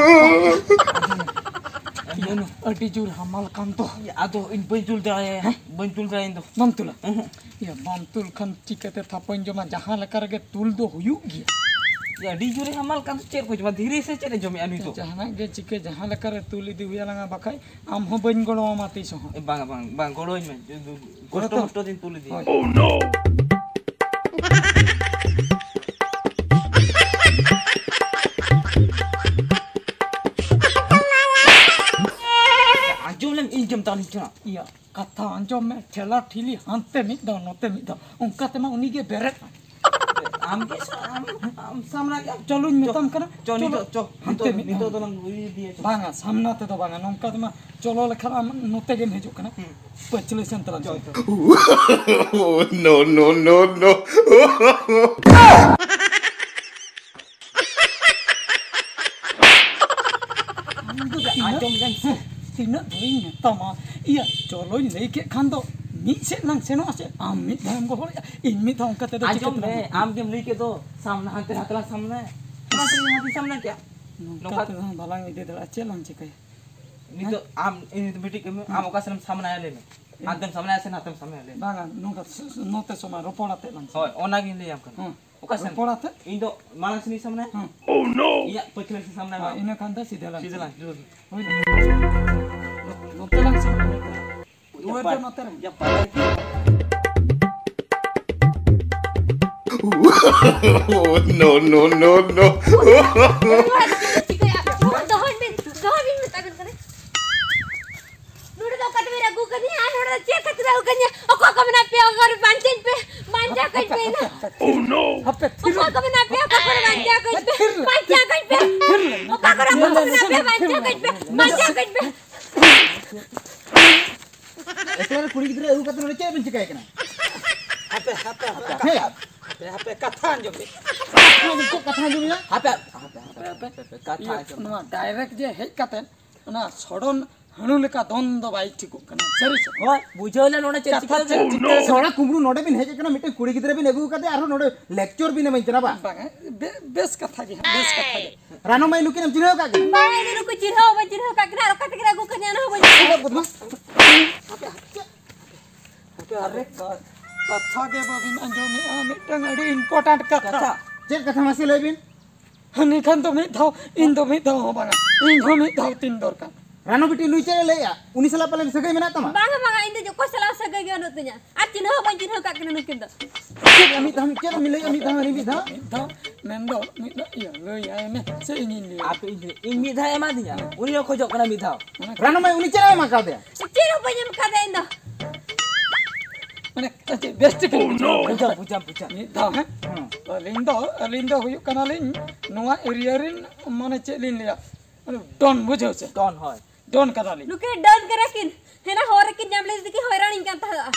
ᱟᱹᱰᱤ ᱡᱳᱨ ᱦᱟᱢᱟᱞ ᱠᱟᱱ ᱫᱚ᱾ ᱟᱫᱚ ᱤᱧ ᱵᱟᱹᱧ ᱛᱩᱞ ᱫᱟᱲᱮᱭᱟᱜᱼᱟ, ᱦᱮᱸ? ᱵᱟᱹᱧ ᱛᱩᱞ ᱫᱟᱲᱮᱭᱟᱜᱼᱟ ᱤᱧ ᱫᱚ᱾ ᱵᱟᱢ ᱛᱩᱞᱟ? ᱩᱦᱩᱸ᱾ ᱤᱭᱟᱹ, ᱵᱟᱢ ᱛᱩᱞ ᱠᱷᱟᱱ ᱪᱤᱠᱟᱹᱛᱮ ᱛᱷᱟᱯᱚᱧ ᱡᱚᱢᱟ? ᱡᱟᱦᱟᱸ ᱞᱮᱠᱟ ᱨᱮᱜᱮ ᱛᱩᱞ ᱫᱚ ᱦᱩᱭᱩᱜ ᱜᱮᱭᱟ᱾ ᱤᱭᱟᱹ, ᱟᱹᱰᱤ ᱡᱳᱨᱮ ᱦᱟᱢᱟᱞ ᱠᱟᱱ ᱫᱚ, ᱪᱮᱫ ᱠᱚ ᱡᱚᱢᱟ? ᱫᱷᱤᱨᱤ ᱥᱮ ᱪᱮᱫ ᱮ ᱡᱚᱢᱮᱜᱼᱟ ᱱᱩᱭ ᱫᱚ? ᱡᱟᱦᱟᱱᱟᱜ ᱜᱮ ᱪᱤᱠᱟᱹ, ᱡᱟᱦᱟᱸ ᱞᱮᱠᱟ ᱨᱮ ᱛᱩᱞ ᱤᱫᱤ ᱦᱩᱭ ᱟᱞᱟᱝᱟ, ᱵᱟᱠᱷᱟᱡ ᱟᱢ ᱦᱚᱸ ᱵᱟᱹᱧ ᱜᱚᱲᱚ ᱟᱢᱟ ᱛᱤᱥ ᱦᱚᱸ᱾ ᱮ, ᱵᱟᱝᱟ, ᱵᱟᱝ, ᱵᱟᱝ, ᱜᱚᱲᱚᱧ ᱢᱮ᱾ ᱠᱚᱥᱴᱚ ᱛᱚ? ᱢᱚᱥᱴᱚ ᱫᱤᱱ ᱛᱩᱞ ᱤᱫᱤ᱾ ᱦᱳᱭ᱾ Oh, no! ᱟᱸᱡᱚᱢ ᱞᱮᱢ, ᱤᱧ ᱜᱮᱢ ᱫᱟᱞᱤᱧ ᱠᱟᱱᱟ᱾ ᱤᱭᱟᱹ, ᱠᱟᱛᱷᱟ ᱟᱸᱡᱚᱢ ᱢᱮ, ᱴᱷᱮᱞᱟ ᱴᱷᱤᱞᱤ ᱦᱟᱱᱛᱮ ᱢᱤᱫ ᱫᱷᱟᱣ, ᱱᱚᱛᱮ ᱢᱤᱫ ᱫᱷᱟᱣ, ᱚᱱᱠᱟ ᱛᱮᱢᱟ ᱩᱱᱤ ᱜᱮ ᱵᱮᱨᱮᱫ ᱟᱭ᱾ ᱟᱢ ᱜᱮ ᱥᱟ-, ᱟᱢ, ᱟᱢ ᱥᱟᱢᱱᱟ ᱜᱮ, ᱟᱢ ᱪᱚᱞᱚᱧ ᱢᱮᱛᱟᱢ ᱠᱟᱱᱟ, ᱪᱚ, ᱪᱚᱞᱚ, ᱱᱤᱛᱚᱜ, ᱪᱚ, ᱦᱟᱱᱛᱮ ᱱᱤᱛᱚᱜ, ᱢᱤᱫ ᱱᱤᱛᱚᱜ ᱫᱷᱟᱣ᱾ ᱫᱚᱞᱟᱝ ᱤᱫᱤᱭᱟ, ᱪᱚ᱾ ᱵᱟᱝᱟ, ᱥᱟᱢᱱᱟ ᱛᱮᱫᱚ ᱵᱟᱝᱟ, ᱱᱚᱝᱠᱟ ᱛᱮᱢᱟ ᱪᱚᱞᱚ ᱞᱮᱠᱷᱟᱱ ᱟᱢ ᱱᱚᱛᱮ ᱜᱮᱢ ᱦᱤᱡᱩᱜ ᱠᱟᱱᱟ᱾ ᱦᱩᱸ᱾ ᱯᱟᱹᱪᱷᱞᱟᱹ ᱥᱮᱱ ᱛᱟᱞᱟᱝ ᱪᱚ, ᱢᱮ᱾ ᱪᱚ᱾ Oh, no, no, no, no. ᱟᱢ ᱫᱚ ᱛᱤᱱᱟᱹᱜ, ᱟᱸᱡᱚᱢ ᱞᱮᱢ ᱥᱮ᱾ ᱛᱤᱱᱟᱹᱜ ᱫᱷᱟᱣᱤᱧ ᱢᱮᱛᱟᱢᱟ? ᱤᱭᱟᱹ, ᱪᱚᱞᱚᱧ ᱞᱟᱹᱭ ᱠᱮᱫ ᱠᱷᱟᱱ ᱫᱚ ᱢᱤᱫ ᱥᱮᱫ ᱞᱟᱝ ᱥᱮᱱᱚᱜᱼᱟ ᱥᱮ? ᱟᱢ ᱢᱤᱫ ᱫᱷᱟᱣᱮᱢ ᱜᱚᱦᱚᱲᱮᱜᱼᱟ, ᱤᱧ ᱢᱤᱫ ᱫᱷᱟᱣ, ᱚᱱᱠᱟ ᱛᱮᱫᱚ ᱟᱸᱡᱚᱢ ᱪᱤᱠᱟᱹ ᱢᱮ, ᱛᱮᱞᱟᱝ ᱟᱢ ᱜᱮᱢ ᱞᱟᱹᱭ ᱠᱮᱫ ᱫᱚ, ᱥᱟᱢᱱᱟ ᱦᱟᱱᱛᱮ ᱱᱟᱛᱮ ᱞᱟᱝ ᱥᱟᱢᱱᱟᱭᱟ᱾ ᱚᱱᱟ ᱛᱮᱜᱮ ᱦᱟᱱᱛᱮ ᱥᱟᱢᱱᱟ ᱠᱮᱜᱼᱟ᱾ ᱱᱚᱝᱠᱟ ᱱᱚᱝᱠᱟ ᱛᱮᱫᱚ ᱵᱟᱞᱟᱝ ᱤᱫᱤ ᱫᱟᱲᱮᱭᱟᱜᱼᱟ, ᱪᱮᱫ ᱞᱟᱝ ᱪᱤᱠᱟᱹᱭᱟ? ᱱᱤᱛᱚᱜ ᱟᱢ, ᱤᱧ ᱱᱤᱛᱚᱜ ᱢᱤᱫᱴᱤᱡ ᱠᱟᱹᱢᱤ, ᱟᱢ ᱦᱮᱸ᱾ ᱚᱠᱟ ᱥᱮᱱᱮᱢ ᱥᱟᱢᱱᱟᱭᱟ ᱞᱟᱹᱭ ᱢᱮ᱾ ᱦᱮᱸ᱾ ᱦᱟᱱᱛᱮᱢ ᱥᱟᱢᱱᱟᱭᱟ ᱥᱮ ᱱᱟᱛᱮᱢ ᱥᱟᱢᱱᱟᱭᱟ ᱞᱟᱹᱭ ᱢᱮ᱾ ᱵᱟᱝᱟ, ᱱᱚᱝᱠᱟ ᱥ-, ᱥ-, ᱱᱚᱛᱮ ᱥᱚᱢᱟᱱ ᱨᱚᱯᱚᱲ ᱟᱛᱮ ᱞᱟᱝ ᱦᱳᱭ, ᱥᱟᱢᱱᱟᱭᱟ᱾ ᱚᱱᱟᱜᱤᱧ ᱞᱟᱹᱭᱟᱢ ᱠᱟᱱᱟ᱾ ᱦᱮᱸ᱾ ᱚᱠᱟ ᱥᱮᱱ? ᱨᱚᱯᱚᱲ ᱟᱛᱮ? ᱤᱧ ᱫᱚ ᱢᱟᱲᱟᱝ ᱥᱮᱱᱤᱧ ᱥᱟᱢᱱᱟᱭᱟ᱾ ᱦᱮᱸ᱾ ᱤᱧᱟᱹᱜ ᱯᱟᱹᱪᱷᱞᱟᱹ ᱥᱮᱱ ᱥᱟᱢᱱᱟᱭ ᱢᱮ᱾ ᱦᱮᱸ, ᱤᱱᱟᱹ ᱠᱷᱟᱱ ᱫᱚ ᱥᱤᱫᱷᱟᱹ ᱞᱟᱝ ᱥᱤᱫᱷᱟᱹ ᱞᱟᱝ ᱥᱟᱢᱱᱟᱭᱟ᱾ ᱦᱩᱭ ᱱᱟ᱾ ᱱᱚ-, ᱱᱚᱛᱮ ᱞᱟᱝ ᱥᱟᱢᱱᱟᱭᱟ, ᱱᱚᱛᱮ᱾ ᱫᱩᱣᱟᱹᱨ ᱫᱚ ᱱᱚᱛᱮ ᱨᱮ᱾ ᱡᱟ ᱯᱟᱲᱟ ᱜᱮ᱾ Oh, no, no, no, no. ᱫᱚᱦᱚᱭ ᱵᱤᱱ, ᱫᱚᱦᱚᱭ ᱵᱤᱱ ᱢᱮᱛᱟ ᱵᱤᱱ ᱠᱟᱱᱟ᱾ ᱱᱚᱰᱮ ᱫᱚ ᱚᱠᱟ ᱛᱮᱵᱤᱱ ᱟᱹᱜᱩ ᱠᱟᱫᱤᱧᱟ? ᱟᱨ ᱱᱚᱰᱮ ᱫᱚ ᱪᱮᱫ ᱠᱷᱟᱹᱛᱤᱨ ᱟᱹᱜᱩ ᱠᱟᱫᱤᱧᱟ? ᱚᱠᱟ ᱠᱚ ᱢᱮᱱᱟᱜ ᱯᱮᱭᱟ? ᱚᱠᱟ ᱨᱮ ᱵᱟᱧᱪᱟᱹᱧ ᱯᱮ, ᱵᱟᱧᱪᱟᱣ ᱠᱟᱹᱧ ᱯᱮ ᱤᱧ ᱫᱚ᱾ Oh, no. ᱦᱟᱯᱮ ᱛᱷᱤᱨ ᱚᱠᱟ ᱠᱚ ᱢᱮᱱᱟᱜ ᱯᱮᱭᱟ? ᱚᱠᱟ ᱠᱚᱨᱮ ᱵᱟᱧᱪᱟᱣ ᱠᱟᱹᱧ ᱯᱮ, ᱵᱟᱧᱪᱟᱣ ᱠᱟᱹᱧ ᱯᱮ᱾ ᱚᱠᱟ ᱠᱚᱨᱮ ᱚᱠᱟ ᱠᱚ ᱢᱮᱱᱟᱜ ᱯᱮᱭᱟ? ᱵᱟᱧᱪᱟᱣ ᱠᱟᱹᱧ ᱯᱮ, ᱵᱟᱧᱪᱟᱣ ᱠᱟᱹᱧ ᱯᱮ᱾ ᱮᱠᱞᱟ ᱨᱮ ᱠᱩᱲᱤ ᱜᱤᱫᱽᱨᱟᱹ ᱟᱹᱜᱩ ᱠᱟᱛᱮ ᱱᱚᱰᱮ ᱪᱮᱫ ᱵᱮᱱ ᱪᱤᱠᱟᱹᱭ ᱠᱟᱱᱟ? ᱦᱟᱯᱮ ᱦᱟᱯᱮ ᱦᱟᱯᱮ ᱦᱮᱸ ᱭᱟ᱾ ᱦᱟᱯᱮ ᱦᱟᱯᱮ ᱠᱟᱛᱷᱟ ᱟᱸᱡᱚᱢ ᱯᱮ᱾ ᱪᱮᱫ ᱠᱟᱛᱷᱟ ᱟᱸᱡᱚᱢ ᱮᱱᱟ? ᱦᱟᱯᱮ ᱦᱟᱯᱮ ᱦᱟᱯᱮ ᱦᱟᱯᱮ ᱠᱟᱛᱷᱟ ᱤᱭᱟᱹ, ᱟᱸᱡᱚᱢ ᱯᱮ᱾ ᱱᱚᱣᱟ ᱰᱟᱭᱨᱮᱠᱴ ᱡᱮ ᱦᱮᱡ ᱠᱟᱛᱮ ᱚᱱᱟ ᱥᱚᱰᱚᱱ ᱦᱟᱹᱬᱩ ᱞᱮᱠᱟ ᱫᱚᱱ ᱫᱚ ᱵᱟᱭ ᱴᱷᱤᱠᱚᱜ ᱠᱟᱱᱟ, ᱥᱟᱹᱨᱤ ᱥᱮ? ᱦᱳᱭ, ᱵᱩᱡᱷᱟᱹᱣ ᱞᱮ ᱱᱚᱰᱮ ᱪᱮᱫ ᱠᱟᱛᱷᱟ ᱪᱤᱠᱟᱹ ᱪᱮᱫ ᱪᱤᱠᱟᱹ ᱥᱚᱲᱟ ᱠᱩᱢᱵᱽᱲᱩ ᱱᱚᱰᱮ ᱵᱤᱱ ᱦᱮᱡ ᱟᱠᱟᱱᱟ, ᱢᱤᱫᱴᱮᱱ ᱠᱩᱲᱤ ᱜᱤᱫᱽᱨᱟᱹ ᱵᱤᱱ ᱟᱹᱜᱩ ᱟᱠᱟᱫᱮᱭᱟ, ᱟᱨᱦᱚᱸ ᱱᱚᱰᱮ ᱞᱮᱠᱪᱚᱨ ᱵᱤᱱ ᱮᱢᱟᱹᱧ ᱠᱟᱱᱟ ᱵᱟᱝ? ᱵᱟᱝᱟ, ᱵᱮ- ᱵᱮᱥ ᱠᱟᱛᱷᱟ ᱜᱮ ᱦᱟᱸᱜ, ᱵᱮᱥ ᱠᱟᱛᱷᱟ ᱜᱮ᱾ ᱨᱟᱱᱚ ᱢᱟᱹᱭ ᱱᱩᱠᱤᱱ ᱮᱢ ᱪᱤᱱᱦᱟᱹᱣ ᱟᱠᱟᱫ ᱠᱤᱱᱟ? ᱵᱟᱝᱟ, ᱤᱧ ᱫᱚ ᱱᱩᱠᱩ ᱪᱤᱱᱦᱟᱹᱣ ᱦᱚᱸ ᱵᱟᱹᱧ ᱪᱤᱱᱦᱟᱹᱣ ᱟᱠᱟᱫ ᱠᱤᱱᱟ, ᱟᱨ ᱚᱠᱟ ᱛᱮᱠᱤᱱ ᱟᱹᱜᱩ ᱠᱟᱫᱤᱧᱟ ᱚᱱᱟ ᱦᱚᱸ ᱵᱟᱹᱧ ᱵᱟᱲᱟᱭᱟ᱾ ᱵᱚᱫᱢᱟᱥ᱾ ᱟᱨᱮ ᱠᱟ- ᱠᱟᱛᱷᱟ ᱜᱮ ᱵᱟᱹᱵᱤᱱ ᱟᱸᱡᱚᱢᱮᱜᱼᱟ, ᱢᱤᱫᱴᱟᱝ ᱟᱹᱰᱤ ᱤᱢᱯᱚᱨᱴᱮᱱᱴ ᱠᱟᱛᱷᱟ᱾ ᱠᱟᱛᱷᱟ᱾ ᱪᱮᱫ ᱠᱟᱛᱷᱟ ᱢᱟᱥᱮ ᱞᱟᱹᱭ ᱵᱤᱱ? ᱦᱟᱹᱱᱤ ᱠᱷᱟᱱ ᱫᱚ ᱢᱤᱫ ᱫᱷᱟᱣ, ᱤᱧ ᱫᱚ ᱢᱤᱫ ᱫᱷᱟᱣ ᱦᱚᱸ ᱵᱟᱝᱟ, ᱤᱧ ᱦᱚᱸ ᱢᱤᱫ ᱫᱷᱟᱣ ᱛᱤᱧ ᱫᱚᱨᱠᱟᱨ᱾ ᱨᱟᱱᱚ ᱵᱤᱴᱤ ᱱᱩᱭ ᱪᱮᱫ ᱮ ᱞᱟᱹᱭᱮᱜᱼᱟ? ᱩᱱᱤ ᱥᱟᱞᱟᱜ ᱯᱟᱞᱮᱱ ᱥᱟᱹᱜᱟᱹᱭ ᱢᱮᱱᱟᱜ ᱛᱟᱢᱟ? ᱵᱟᱝᱟ, ᱵᱟᱝᱟ, ᱤᱧ ᱫᱚ ᱚᱠᱚᱭ ᱥᱟᱞᱟᱜ ᱦᱚᱸ ᱥᱟᱹᱜᱟᱹᱭ ᱜᱮ ᱵᱟᱹᱱᱩᱜ ᱛᱤᱧᱟ, ᱟᱨ ᱪᱤᱱᱦᱟᱹᱣ ᱦᱚᱸ ᱵᱟᱹᱧ ᱪᱤᱱᱦᱟᱹᱣ ᱟᱠᱟᱫ ᱠᱤᱱᱟ ᱱᱩᱠᱤᱱ ᱫᱚ᱾ ᱪᱮᱫ ᱢᱤᱫ ᱫᱷᱟᱣ, ᱪᱮᱫ ᱮᱢ ᱞᱟᱹᱭᱮᱜᱼᱟ ᱢᱤᱫ ᱫᱷᱟᱣ, ᱟᱨ ᱢᱤᱫ ᱫᱷᱟᱣ? ᱢᱤᱫ ᱫᱷᱟᱣ ᱢᱮᱱᱫᱚ ᱢᱤᱫ ᱫᱷᱟᱣ ᱤᱭᱟᱹ ᱞᱟᱹᱭᱟᱭ ᱢᱮ, ᱥᱮ ᱤᱧᱤᱧ ᱞᱟᱹᱭᱟ? ᱟᱯᱮ ᱤᱧ ᱤᱧ ᱢᱤᱫ ᱫᱷᱟᱣ ᱮᱢᱟ ᱫᱤᱧᱟ, ᱩᱱᱤ ᱦᱚᱸ ᱠᱷᱚᱡᱚᱜ ᱠᱟᱱᱟ ᱢᱤᱫ ᱫᱷᱟᱣ᱾ ᱨᱟᱱᱚ ᱢᱟᱹᱭ ᱩᱱᱤ ᱪᱮᱫ ᱮᱢ ᱮᱢᱟ ᱠᱟᱣᱫᱮᱭᱟ? ᱪᱮᱫ ᱦᱚᱸ ᱵᱟᱹᱧ ᱮᱢ ᱠᱟᱫᱮᱭᱟ ᱤᱧ ᱫᱚ᱾ ᱢᱟᱱᱮ ᱪᱮᱫ ᱵᱮᱥ ᱴᱷᱤᱠ ᱵᱩᱡᱷᱟᱹᱣ? ᱵᱩᱡᱷᱟᱹᱣ ᱵᱩᱡᱷᱟᱹᱣ ᱵᱩᱡᱷᱟᱹᱣ᱾ ᱢᱤᱫ ᱫᱷᱟᱣ ᱦᱮᱸ, ᱦᱮᱸ᱾ ᱟᱹᱞᱤᱧ ᱫᱚ, ᱟᱹᱞᱤᱧ ᱫᱚ ᱦᱩᱭᱩᱜ ᱠᱟᱱᱟᱞᱤᱧ ᱱᱚᱣᱟ ᱮᱨᱤᱭᱟ ᱨᱮᱱ, ᱢᱟᱱᱮ ᱪᱮᱫ ᱞᱤᱧ ᱞᱟᱹᱭᱟ, ᱢᱟᱱᱮ ᱰᱚᱱ, ᱵᱩᱡᱷᱟᱹᱣ ᱥᱮ? ᱰᱚᱱ ᱦᱳᱭ᱾ ᱰᱚᱱ ᱠᱟᱱᱟᱞᱤᱧ᱾ ᱱᱩᱠᱤᱱ ᱰᱟᱹᱱ ᱠᱟᱱᱟ ᱠᱤᱱ᱾ ᱦᱮᱱᱟ ᱦᱚᱨ ᱨᱮᱠᱤᱱ ᱧᱟᱢ ᱞᱮᱫᱤᱧ ᱛᱮᱠᱤᱱ ᱦᱚᱭᱨᱟᱱᱤᱧ ᱠᱟᱱ ᱛᱟᱦᱮᱸᱫᱼᱟ᱾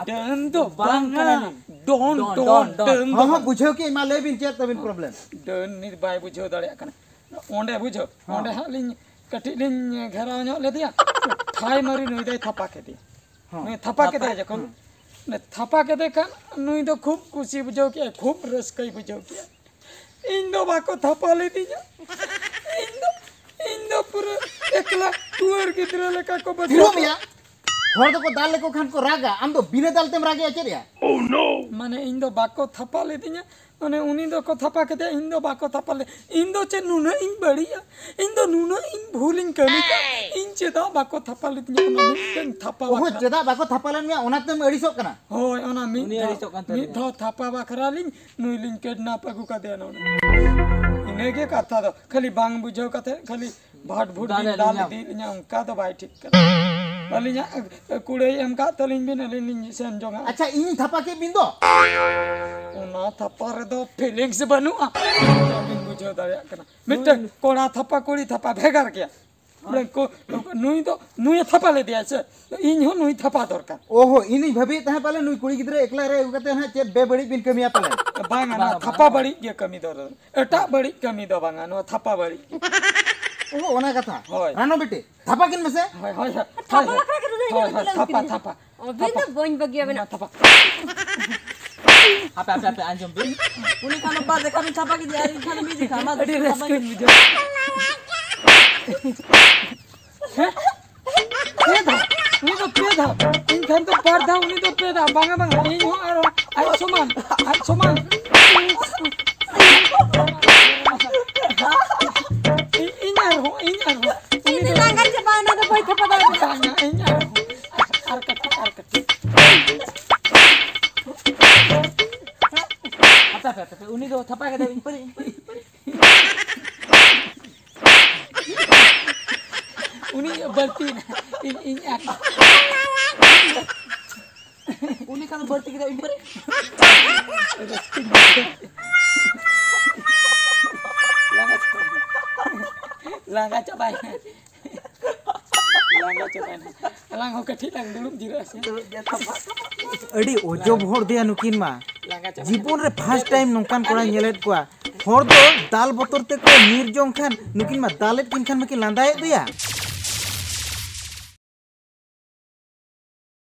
ᱰᱟᱹᱱ ᱫᱚ ᱵᱟᱝ ᱵᱟᱝ ᱠᱟᱱᱟᱞᱤᱧ᱾ ᱠᱟᱱᱟᱞᱤᱧ᱾ ᱰᱚᱱ, ᱰᱚᱱ, ᱰᱚᱱ, ᱰᱚᱱ, ᱰᱚᱱ᱾ ᱰᱟᱹᱱ ᱫᱚ ᱦᱚᱸ ᱦᱚᱸ ᱵᱟᱝ᱾ ᱵᱩᱡᱷᱟᱹᱣ ᱠᱮᱫ, ᱢᱟ ᱞᱟᱹᱭ ᱵᱤᱱ ᱪᱮᱫ ᱛᱟᱵᱤᱱ ᱯᱨᱚᱵᱞᱮᱢ? ᱰᱟᱹᱱ ᱱᱤᱛ ᱵᱟᱭ ᱵᱩᱡᱷᱟᱹᱣ ᱫᱟᱲᱮᱭᱟᱜ ᱠᱟᱱᱟ᱾ ᱚᱸᱰᱮ ᱵᱩᱡᱷᱟᱹᱣ, ᱦᱚᱸ᱾ ᱚᱸᱰᱮ ᱦᱟᱸᱜ ᱞᱤᱧ ᱠᱟᱹᱴᱤᱡ ᱞᱤᱧ ᱜᱷᱮᱨᱟᱣ ᱧᱚᱜ ᱞᱮᱫᱮᱭᱟ᱾ ᱴᱷᱟᱭ ᱢᱟᱹᱨᱤ ᱱᱩᱭ ᱫᱚᱭ ᱛᱷᱟᱯᱟ ᱠᱮᱫᱮᱭᱟ᱾ ᱦᱚᱸ᱾ ᱱᱩᱭ ᱛᱷᱟᱯᱟ ᱠᱮᱫᱮᱭᱟ ᱡᱚᱠᱷᱚᱱ, ᱦᱩᱸ᱾ ᱱᱩᱭ ᱛᱷᱟᱯᱟ ᱠᱮᱫᱮ ᱠᱷᱟᱱ ᱱᱩᱭ ᱫᱚ ᱠᱷᱩᱵ ᱠᱩᱥᱤ ᱵᱩᱡᱷᱟᱹᱣ ᱠᱮᱫᱟᱭ, ᱠᱷᱩᱵ ᱨᱟᱹᱥᱠᱟᱹᱭ ᱵᱩᱡᱷᱟᱹᱣ ᱠᱮᱫᱟ᱾ ᱤᱧ ᱫᱚ ᱵᱟᱠᱚ ᱛᱷᱟᱯᱟ ᱞᱤᱫᱤᱧᱟ᱾ ᱤᱧ ᱫᱚ, ᱤᱧ ᱫᱚ ᱯᱩᱨᱟᱹ ᱮᱠᱞᱟ ᱴᱩᱣᱟᱹᱨ ᱜᱤᱫᱽᱨᱟᱹ ᱞᱮᱠᱟ ᱠᱚ ᱵᱟᱹᱜᱤ ᱛᱷᱤᱨᱚᱜ ᱢᱮᱭᱟ᱾ ᱦᱚᱲ ᱫᱚᱠᱚ ᱫᱟᱞ ᱞᱮᱠᱚ ᱠᱷᱟᱱ ᱠᱚ ᱨᱟᱜᱟ, ᱟᱢ ᱫᱚ ᱵᱤᱱᱟᱹ ᱫᱟᱞ ᱛᱮᱢ ᱨᱟᱜᱮᱜᱼᱟ ᱪᱮᱫ ᱭᱟ? ᱢᱟᱱᱮ ᱤᱧ ᱫᱚ ᱵᱟᱠᱚ ᱛᱷᱟᱯᱟ ᱞᱮᱫᱤᱧᱟ, ᱢᱟᱱᱮ ᱩᱱᱤ ᱫᱚᱠᱚ ᱛᱷᱟᱯᱟ ᱠᱮᱫᱮᱭᱟ, ᱤᱧ ᱫᱚ ᱵᱟᱠᱚ ᱛᱷᱟᱯᱟ ᱞᱮᱫ᱾ ᱤᱧ ᱫᱚ ᱪᱮᱫ ᱱᱩᱱᱟᱹᱜ ᱤᱧ ᱵᱟᱹᱲᱤᱡᱼᱟ? ᱤᱧ ᱫᱚ ᱱᱩᱱᱟᱹᱜ ᱤᱧ ᱵᱷᱩᱞᱤᱧ ᱠᱟᱹᱢᱤ ᱠᱟᱜ? ᱤᱧ ᱪᱮᱫᱟᱜ ᱵᱟᱠᱚ ᱛᱷᱟᱯᱟ ᱞᱮᱫᱤᱧᱟ ᱚᱱᱟ ᱢᱤᱫᱴᱮᱱ ᱛᱷᱟᱯᱟ ᱚᱦᱚ, ᱵᱟᱠᱷᱨᱟ? ᱪᱮᱫᱟᱜ ᱵᱟᱠᱚ ᱛᱷᱟᱯᱟ ᱞᱮᱱ ᱢᱮᱭᱟ ᱚᱱᱟᱛᱮᱢ ᱟᱹᱲᱤᱥᱚᱜ ᱠᱟᱱᱟ? ᱦᱳᱭ, ᱚᱱᱟ ᱢᱤᱫ ᱩᱱᱤ ᱫᱷᱟᱣ, ᱟᱹᱲᱤᱥᱚᱜ ᱠᱟᱱ ᱢᱤᱫ ᱛᱟᱹᱞᱤᱧᱟ᱾ ᱫᱷᱟᱣ ᱛᱷᱟᱯᱟ ᱵᱟᱠᱷᱨᱟ ᱞᱤᱧ ᱱᱩᱭ ᱞᱤᱧ ᱠᱤᱰᱱᱟᱯ ᱟᱹᱜᱩ ᱠᱟᱫᱮᱭᱟ ᱱᱚᱰᱮ᱾ ᱤᱱᱟᱹᱜᱮ ᱠᱟᱛᱷᱟ ᱫᱚ, ᱠᱷᱟᱹᱞᱤ ᱵᱟᱝ ᱵᱩᱡᱷᱟᱹᱣ ᱠᱟᱛᱮ ᱠᱷᱟᱹᱞᱤ ᱵᱷᱟᱴ ᱵᱷᱩᱴ ᱫᱟᱞ ᱵᱤᱱ ᱫᱟᱞ ᱟᱹᱞᱤᱧᱟᱢ᱾ ᱤᱫᱤᱭᱮᱫ ᱞᱤᱧᱟ, ᱚᱱᱠᱟ ᱫᱚ ᱵᱟᱭ ᱴᱷᱤᱠ ᱠᱟᱱᱟ᱾ ᱟᱹᱞᱤᱧᱟᱜ ᱠᱩᱲᱟᱹᱭ ᱮᱢ ᱠᱟᱜ ᱛᱟᱹᱞᱤᱧ ᱵᱤᱱ, ᱟᱹᱞᱤᱧ ᱞᱤᱧ ᱥᱮᱱ ᱡᱚᱝᱟ᱾ ᱟᱪᱪᱷᱟ, ᱤᱧ ᱛᱷᱟᱯᱟ ᱠᱮᱫ ᱵᱤᱱ ᱫᱚ᱾ ᱚᱱᱟ ᱛᱷᱟᱯᱟ ᱨᱮᱫᱚ feelings ᱵᱟᱹᱱᱩᱜᱼᱟ, ᱵᱟᱹᱵᱤᱱ ᱵᱩᱡᱷᱟᱹᱣ ᱫᱟᱲᱮᱭᱟᱜ ᱠᱟᱱᱟ᱾ ᱢᱤᱫᱴᱮᱱ ᱠᱚᱲᱟ ᱛᱷᱟᱯᱟ, ᱠᱩᱲᱤ ᱛᱷᱟᱯᱟ ᱵᱷᱮᱜᱟᱨ ᱜᱮᱭᱟ᱾ ᱵᱚᱞᱮ ᱠᱚ, ᱱᱩᱭ ᱫᱚ, ᱱᱩᱭᱮ ᱛᱷᱟᱯᱟ ᱞᱮᱫᱮᱭᱟ ᱥᱮ, ᱤᱧ ᱦᱚᱸ ᱱᱩᱭ ᱛᱷᱟᱯᱟ ᱫᱚᱨᱠᱟᱨ᱾ ᱚᱦᱚ, ᱤᱧᱤᱧ ᱵᱷᱟᱹᱵᱤᱭᱮᱫ ᱛᱟᱦᱮᱸᱫ ᱯᱟᱞᱮ ᱱᱩᱭ ᱠᱩᱲᱤ ᱜᱤᱫᱽᱨᱟᱹ ᱮᱠᱞᱟ ᱨᱮ ᱟᱹᱜᱩ ᱠᱟᱛᱮ ᱦᱟᱸᱜ ᱪᱮᱫ ᱵᱮᱵᱟᱹᱲᱤᱡ ᱵᱤᱱ ᱠᱟᱹᱢᱤᱭᱟ ᱯᱟᱞᱮ᱾ ᱵᱟᱝᱟ, ᱱᱚᱣᱟ ᱵᱟᱝᱟ, ᱛᱷᱟᱯᱟ ᱵᱟᱝᱟ᱾ ᱵᱟᱹᱲᱤᱡ ᱜᱮ ᱠᱟᱹᱢᱤ ᱫᱚ᱾ ᱮᱴᱟᱜ ᱵᱟᱹᱲᱤᱡ ᱠᱟᱹᱢᱤ ᱫᱚ ᱵᱟᱝᱟ, ᱱᱚᱣᱟ ᱛᱷᱟᱯᱟ ᱵᱟᱹᱲᱤᱡ ᱜᱮ᱾ ᱚᱦᱚ, ᱚᱱᱟ ᱠᱟᱛᱷᱟ᱾ ᱦᱳᱭ᱾ ᱨᱟᱱᱚ ᱵᱤᱴᱤ, ᱛᱷᱟᱯᱟ ᱠᱤᱱ ᱢᱮᱥᱮ᱾ ᱦᱳᱭ, ᱦᱳᱭ, ᱦᱳᱭ᱾ ᱛᱷᱟᱯᱟ ᱦᱳᱭ, ᱵᱟᱠᱷᱨᱟ ᱜᱮ ᱱᱩᱱᱟᱹᱜ ᱦᱳᱭ, ᱦᱳᱭ, ᱞᱟᱹᱠᱛᱤ ᱛᱷᱟᱯᱟ, ᱠᱟᱱᱟ᱾ ᱛᱷᱟᱯᱟ᱾ ᱟᱹᱵᱤᱱ ᱫᱚ ᱵᱟᱹᱧ ᱵᱟᱹᱜᱤᱭᱟᱵᱮᱱᱟ᱾ ᱢᱟ ᱛᱷᱟᱯᱟ᱾ ᱦᱟᱯᱮ, ᱦᱟᱯᱮ, ᱦᱟᱯᱮ, ᱟᱸᱡᱚᱢ ᱵᱤᱱ᱾ ᱩᱱᱤ ᱠᱷᱟᱱ ᱵᱟᱨ ᱡᱮᱠᱷᱟ ᱵᱤᱱ ᱛᱷᱟᱯᱟ ᱠᱮᱫᱮᱭᱟ, ᱟᱨ ᱤᱧ ᱠᱷᱟᱱ ᱢᱤᱫ ᱡᱮᱠᱷᱟ᱾ ᱢᱟ ᱟᱹᱰᱤ ᱛᱷᱟᱯᱟ ᱨᱟᱹᱥᱠᱟᱹᱧ ᱵᱤᱱ᱾ ᱵᱩᱡᱷᱟᱹᱣ᱾ ᱦᱮᱸ? ᱯᱮ ᱫᱷᱟᱣ᱾ ᱩᱱᱤ ᱫᱚ ᱯᱮ ᱫᱷᱟᱣ᱾ ᱤᱧ ᱠᱷᱟᱱ ᱫᱚ ᱵᱟᱨ ᱫᱷᱟᱣ, ᱩᱱᱤ ᱫᱚ ᱯᱮ ᱫᱷᱟᱣ᱾ ᱵᱟᱝᱟ, ᱵᱟᱝᱟ, ᱤᱧ ᱦᱚᱸ ᱟᱨ ᱟᱡ ᱥᱚᱢᱟᱱ, ᱟᱡ ᱥᱚᱢᱟᱱ᱾ ᱤᱧ, ᱤᱧ ᱟᱨᱦᱚᱸ, ᱤᱧ ᱟᱨᱦᱚᱸ᱾ ᱩᱱᱤ ᱤᱧ ᱫᱚ ᱞᱟᱸᱜᱟ ᱪᱟᱵᱟᱭᱮᱱᱟ, ᱟᱫᱚ ᱵᱟᱹᱧ ᱛᱷᱟᱯᱟ ᱫᱟᱲᱮᱭᱟᱜ ᱠᱟᱱᱟ᱾ ᱵᱟᱝᱟ, ᱤᱧ ᱟᱨᱦᱚᱸ᱾ ᱟᱨ ᱠᱟᱹᱴᱤᱡ, ᱟᱨ ᱠᱟᱹᱴᱤᱡ᱾ ᱦᱟᱯᱮ, ᱦᱟᱯᱮ, ᱦᱟᱯᱮ, ᱩᱱᱤ ᱫᱚ ᱛᱷᱟᱯᱟ ᱠᱮᱫᱟᱭ, ᱤᱧ ᱯᱟᱹᱨᱤ, ᱤᱧ ᱯᱟᱹᱨᱤ, ᱤᱧ ᱯᱟᱹᱨᱤ᱾ ᱩᱱᱤ ᱵᱟᱹᱲᱛᱤᱭᱮᱱᱟ᱾ ᱤᱧ, ᱤᱧ ᱟᱨ ᱩᱱᱤ ᱠᱷᱟᱱ ᱵᱟᱹᱲᱛᱤ ᱠᱮᱫᱟ, ᱤᱧ ᱯᱟᱹᱨᱤ᱾ ᱞᱟᱸᱜᱟ ᱪᱟᱵᱟᱭᱮᱱᱟ᱾ ᱞᱟᱸᱜᱟ ᱪᱟᱵᱟᱭᱮᱱᱟ᱾ ᱞᱟᱸᱜᱟ ᱪᱟᱵᱟᱭᱮᱱᱟ᱾ ᱟᱞᱟᱝ ᱦᱚᱸ ᱠᱟᱹᱴᱤᱡ ᱞᱟᱝ ᱫᱩᱲᱩᱵ ᱡᱤᱨᱟᱹᱜ ᱟᱥᱮ᱾ ᱟᱹᱰᱤ ᱚᱡᱚᱵ ᱦᱚᱲ ᱫᱚᱭᱟ ᱱᱩᱠᱤᱱ ᱢᱟ᱾ ᱞᱟᱸᱜᱟ ᱪᱟᱵᱟᱭᱮᱱᱟ᱾ ᱡᱤᱵᱚᱱ ᱨᱮ first time ᱱᱚᱝᱠᱟᱱ ᱠᱚᱲᱟᱧ ᱧᱮᱞᱮᱫ ᱠᱚᱣᱟ᱾ ᱦᱚᱲ ᱫᱚ ᱫᱟᱞ ᱵᱚᱛᱚᱨ ᱛᱮᱠᱚ ᱧᱤᱨ ᱡᱚᱝ ᱠᱷᱟᱱ ᱱᱩᱠᱤᱱ ᱢᱟ ᱫᱟᱞᱮᱫ ᱠᱤᱱ ᱠᱷᱟᱱ ᱢᱟᱠᱤᱱ ᱞᱟᱸᱫᱟᱭᱮᱫ ᱫᱚᱭᱟ᱾